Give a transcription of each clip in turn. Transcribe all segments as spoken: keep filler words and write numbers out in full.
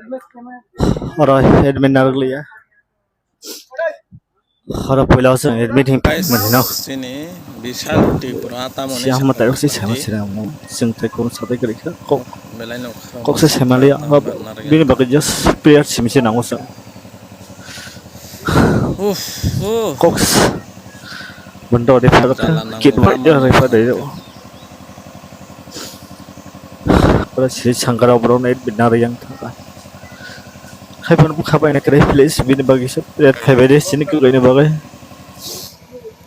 Oro admin narwk liya. Oro puila o chwng admin hin Guys, mani no. Chini Bishal Tripura tamoni Siya hama tayo si sama sira mo. Chwng tai kono sabai kwrwi kha. Kok, belai no kok se sama liya. Bini bagwi just prayer simi se nango chwng. Uff, uff. Kok s-, bunda ore phadok kha. Kit bai ore phadai. Ora si sangkara borok nai bina riyang thaka. Hai phan bukha bai na kre please bini bagwi se red khai bai de sini kwrwi ni bagwi.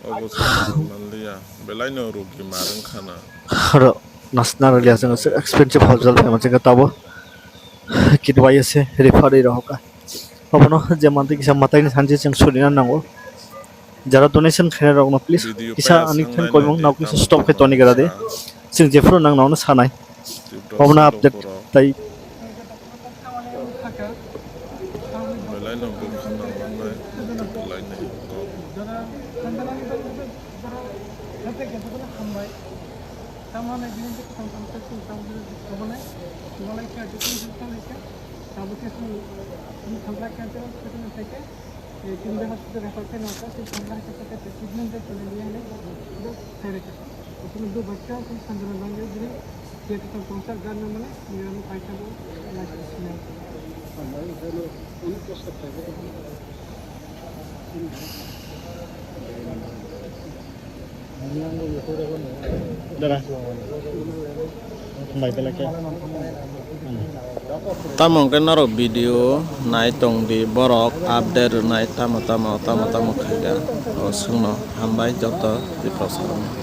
Obo se manliya, belai no rugi ma rwng khana. Oro nasna rwliya jeng se expensive hospital phai ma jeng tabo. Kit bai se refer rok ka. Obono je manti kisa matai ni sanji jeng suri na nango. Jara donation khaina rokno please kisa ani khan koimung nok kisa stop khe toni gara de. Chwng jephuru nang nono sanai. Obono update tai. Belai no bwkha nang manai, belai no kok. Tamani bini je kwthang tang khe chwng tang bini je sobo nai, sobo lai khe je chwng tang lai khe, tabuk khe chwng, chwng thanglai khe je chwng tang lai khe, eh, tin bai hospital refer khe nang khe chwng thanglai khe khe treatment je chwng lai khe je khai lai khe. Chwng do bachcha chwng thanglai bang je bini je kwthang tong sak gan nang mani, bini ano paisa bo lai khe sinai. Dara. Hambai belai khe. Tamo hwnkhe norok video nai tong di, borok update rwnai tamo tamo tamo tamo khaikha. O swngno hambai joto Tiprasa rokno.